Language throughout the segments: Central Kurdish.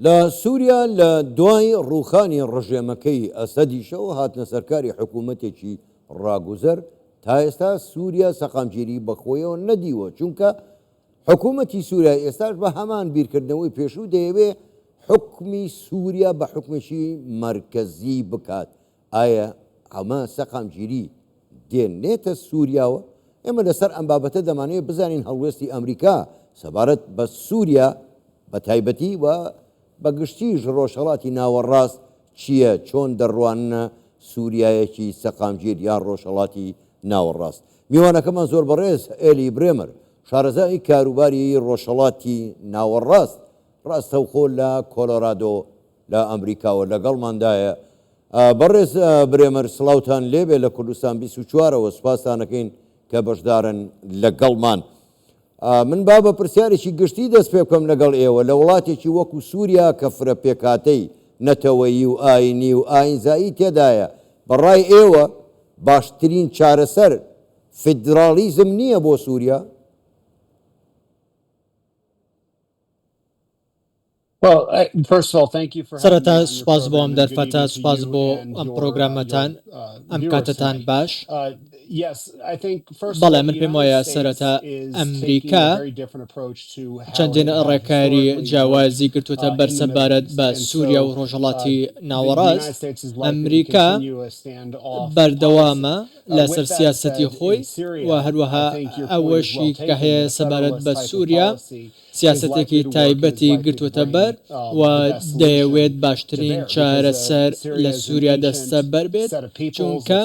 لە سووریا لە دوای ڕووخانی ڕژێمەکەی ئەسەدیشەوە هاتنە سەرکاری حکوومەتێکی ڕاگوزەر، تا ئێستا سووریا سەقامگیری بەخۆیەوە نەدیوە، چونکە حکوومەتی سووریای ئێستاش بە هەمان بیرکردنەوەی پێشوو دەیەوێ حوکمی سووریا بە حوکمێکی مەرکەزی بکات، ئایا ئەمە سەقامگیری دێنێتە سووریاوە؟ ئێمە لەسەر ئەم بابەتە دەمانەوێت بزانین هەڵوێستی ئەمریکا سەبارەت بە سووریا بە تایبەتی و بە گشتیش ڕۆژهەڵاتی ناوەڕاست چییە، چۆن دەڕواننە سووریایەکی سەقامگیر یان ڕۆژهەڵاتی ناوەڕاست؟ میوانەکەمان زۆر بەڕێز ئێلی برێمەر، شارەزای کاروباری ڕۆژهەڵاتی ناوەڕاست، ڕاستەوخۆ لە کۆلۆرادۆ لە ئەمریکاوە لەگەڵماندایە. بەڕێز برێمەر سڵاوتان لێبێ لە کوردستان 24ەوە سوپاستانەکەین کە بەشدارن لەگەڵمان. من با بە پرسیارێکی گشتی دەست پێ بکەم لەگەڵ ئێوە، لە وڵاتێکی وەکو سووریا کە فرە پێکهاتەی نەتەوەیی و ئایینی و ئایینزایی تێدایە، بە ڕای ئێوە باشترین چارەسەر فیدراڵیزم نییە بۆ سووریا؟ سەرەتا سوپاس بۆ ئەم دەرفەتە، سوپاس بۆ ئەم پرۆگرامەتان، ئەم کاتەتان باش. بەڵێ من پێم وایە سەرەتا ئەمریکا چەندین ڕێکاری جیاوازی گرتووەتە بەر سەبارەت بە سووریا و ڕۆژهەڵاتی ناوەڕاست. ئەمریکا بەردەوامە لەسەر سیاسەتی خۆی و هەروەها ئەوەشی کە هەیە سەبارەت بە سووریا، سیاسەتێکی تایبەتی گرتووەتەبەر و دەیەوێت باشترین چارەسەر لە سووریا دەستەبەر بێت، چونکە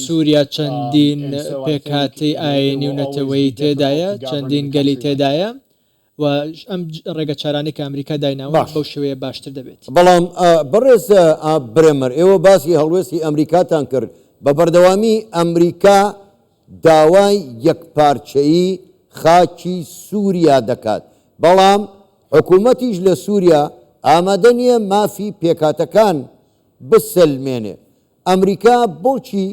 سووریا چەندین پێکهاتەی ئایینی و نەتەوەیی تێدایە، چەندین گەلی تێدایە و ئەم ڕێگەچارانەی کە ئەمریکا دایناون باش. بەو شێوەیە باشتر دەبێت. بەڵام بەڕێز برێمەر، ئێوە باسی هەڵوێستی ئەمریکاتان کرد، بە بەردەوامی ئەمریکا داوای یەکپارچەیی خاکی سووریا دەکات، بەڵام حکومەتیش لە سووریا ئامادە نییە مافی پێکهاتەکان بسەلمێنێ. ئەمریکا بۆچی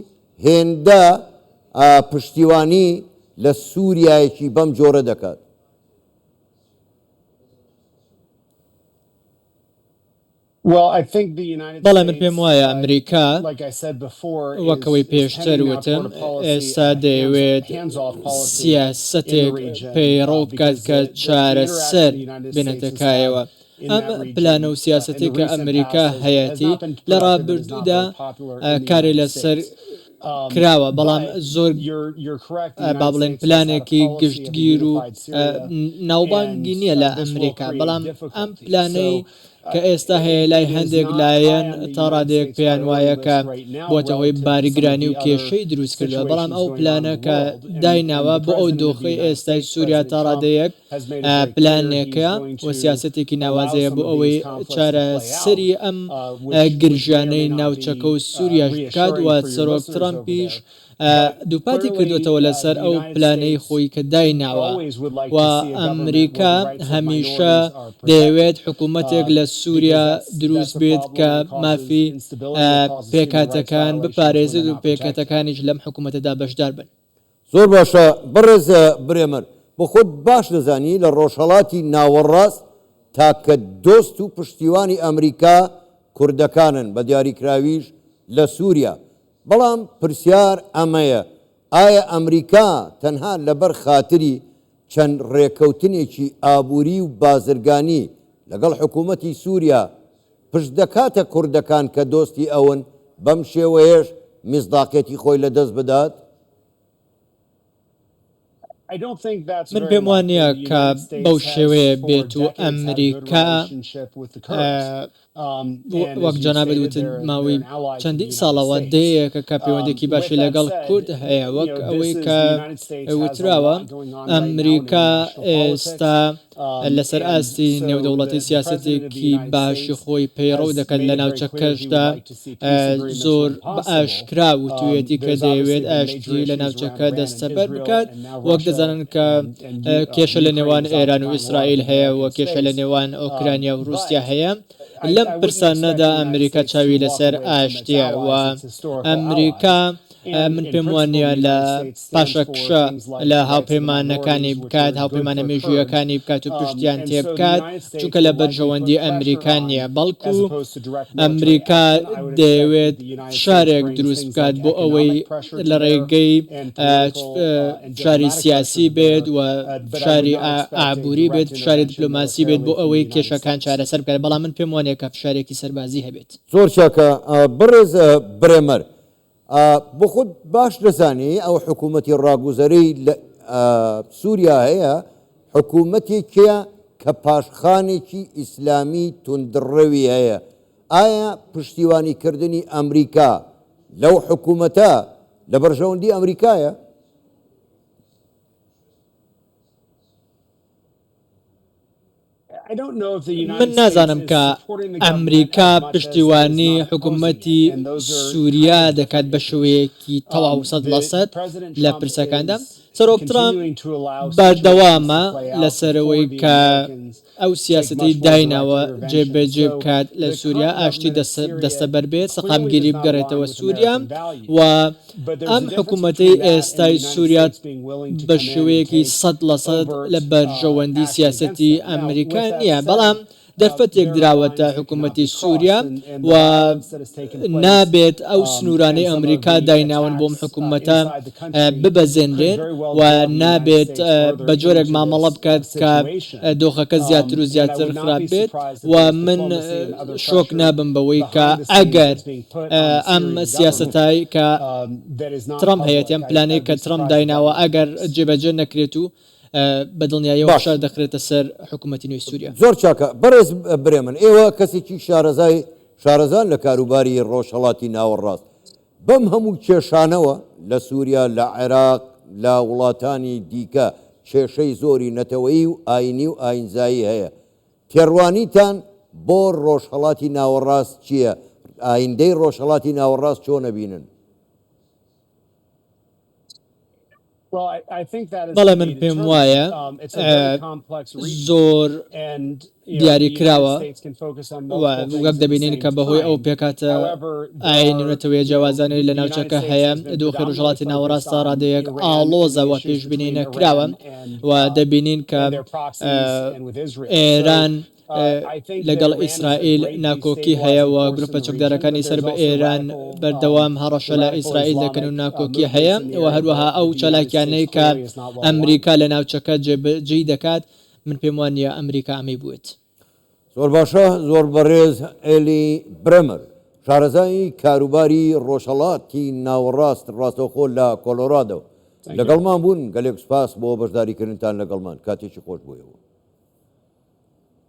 هێندە پشتیوانی لە سووریایەکی بەم جۆرە دەکات؟ بەڵێ من پێم وایە ئەمریکا وەک ئەوەی پێشتر وتم ئێستا دەیەوێت سیاسەتێک پەیڕەو بکات کە چارەسەر بێنێتە کایەوە. ئەم پلانە و سیاسەتەی کە ئەمریکا هەیەتی لە ڕابردوودا کاری لەسەر کراوە، بەڵام زۆر با بڵێن پلانێکی گشتگیر و ناوبانگی نییە لە ئەمریکا، بەڵام ئەم پلانەی کە ئێستا هەیە لای هەندێک لایەن تا ڕادەیەک پێیان وایە کە بۆتە هۆی بارگرانی و کێشەی دروست کردووە، بەڵام ئەو پلانە کە دایناوە بۆ ئەو دۆخەی ئێستای سووریا تا ڕادەیەک پلانێکە و سیاسەتێکی ناوازەیە بۆ ئەوەی چارەسەری ئەم گرژیانەی ناوچەکە و سووریاش بکات و سەرۆک ترەمپیش دووپاتی کردووەتەوە لەسەر ئەو پلانەی خۆی کە دایناوە و ئەمریکا هەمیشە دەیەوێت حکوومەتێک لە سووریا دروست بێت کە مافی پێکهاتەکان بپارێزێت و پێکهاتەکانیش لەم حکوومەتەدا بەشدار بن. زۆر باشە بەڕێز برێمەر، بۆ خۆت باش دەزانی لە ڕۆژهەڵاتی ناوەڕاست تاکە دۆست و پشتیوانی ئەمریکا کوردەکانن بە دیاریکراویش لە سوریا، بەڵام پرسیار ئەمەیە ئایا ئەمریکا تەنها لەبەر خاتری چەند ڕێکەوتنێکی ئابوری و بازرگانی لەگەڵ حکومەتی سوریا پشت دەکاتە کوردەکان کە دۆستی ئەون، بەم شێوەیەش میسداقیەتی خۆی لەدەست بدات؟ من پێم وا نییە کە بەو شێوەیە بێت و ئەمریکا وەک جەنابت وتت ماوەی چەندین ساڵەوە دەیەکە کە پەیوەندێکی باشی لەگەڵ کورد هەیە وەک ئەوەی کە وتراوە ئەمریکا ئێستا لەسەر ئاستی نێودەوڵەتی سیاسەتێکی باشی خۆی پەیڕەو دەکات لە ناوچەکەشدا زۆر بە ئاشکرا وتویەتی کە دەیەوێت ئاشتی لە ناوچەکە دەستەبەر بکات وەک دەزانن کە کێشە لە نێوان ئێران و ئیسرائیل هەیە و کێشە لە نێوان ئۆکرانیا و رووسیا هەیە لەم پرسانەدا ئەمریکا چاوی لەسەر ئاشتیە و ئەمریکا. من پێم وانییە لە پاشەکشە لە هاوپەیمانەکانی بکات، هاوپەیمانە مێژوویەکانی بکات و پشتیان تێبکات، چونکە لە بەرژەوەندی ئەمریکا نییە، بەڵکو ئەمریکا دەیەوێت فشارێک دروست بکات بۆ ئەوەی لە ڕێگەی فشاری سیاسی بێت و فشاری ئابووری بێت، فشاری دیپلۆماسی بێت بۆ ئەوەی کێشەکان چارەسەر بکات، بەڵام من پێم وانییە کە فشارێکی سەربازی هەبێت. زۆر چاکە بەڕێز برێمەر، بۆ خۆت باش دەزانی ئەو حکوومەتی ڕاگوزەرەی لە سووریا هەیە حکوومەتێکە کە پاشخانێکی ئیسلامی توندڕەوی هەیە، ئایا پشتیوانی کردنی ئەمریکا لەو حکوومەتە لە بەرژەوەندی ئەمریکایە؟ من نازانم کە ئەمریکا پشتیوانی حکومەتی سوریا دەکات بە شێوەیەکی تەواو 100% لە پرسەکاندا. سەرۆک ترامپ بەردەوامە لەسەرەوەی کە ئەو سیاسەتەی دایناوە جێبەجێ بکات لە سوریا، ئاشتی دەستەبەر بێت، سەقامگیری بگەڕێتەوە سوریا و ئەم حکوومەتەی ئێستای سووریا بە شێوەیەکی 100% لە بەرژەوەندی سیاسەتی ئەمریکا نییە، بەڵام دەرفەتێک دراوەتە حکوومەتی سووریا و نابێت ئەو سنوورانەی ئەمریکا دایناون بۆ ئەم حکوومەتە ببەزێنرێن و نابێت بە جۆرێک مامەڵە بکات کە دۆخەکە زیاتر و زیاتر خراپ بێت و من شۆک نابم بەوەی کە ئەگەر ئەم سیاسەتای کە ترەمپ هەیەتی، ئەم پلانەی کە ترەمپ دایناوە ئەگەر جێبەجێ نەکرێت و بە دڵنیاییەوە باش. فشار دەخرێتە سەر حکوومەتی نوێی سووریا. زۆر چاکە بەڕێز برێمن، ئێوە کەسێکی شارەزای شارەزان لە کاروباری ڕۆژهەڵاتی ناوەڕاست، بەم هەموو کێشانەوە لە سووریا، لە عێراق، لە وڵاتانی دیکە کێشەی زۆری نەتەوەیی و ئایینی و ئایینزایی هەیە، تێڕوانیتان بۆ ڕۆژهەڵاتی ناوەڕاست چییە؟ ئایندەی ڕۆژهەڵاتی ناوەڕاست چۆن ئەبینن؟ بەڵێ من پێم وایە زۆر دیاری کراوە و وەک دەبینین کە بەهۆی ئەو پێکهاتە ئایینی و نەتەوەیە جیاوازانەی لە ناوچەکە هەیە دۆخی ڕۆژهەڵاتی ناوەڕاست تا ڕادەیەک ئاڵۆزە و پێشبینی نەکراوە و دەبینین کە ئێران لەگەڵ ئیسرائیل ناکۆکی هەیە و گروپە چەکدارەکانی سەر بە ئێران بەردەوام هەڕەشە لە ئیسرائیل دەکەن و ناکۆکی هەیە و هەروەها ئەو چالاکیانەی کە ئەمریکا لە ناوچەکە جێبەجێی دەکات من پێم وا نییە ئەمریکا ئەمەی بوێت. زۆر باشە زۆر بەڕێز ئێلی برێمەر شارەزای کاروباری ڕۆژهەڵاتی ناوەڕاست ڕاستەوخۆ لە کۆلۆرادۆ لەگەڵمان بوون گەلێک سوپاس بۆ بەشداریکردنتان لەگەڵمان کاتێکی خۆش بۆ ئێوە.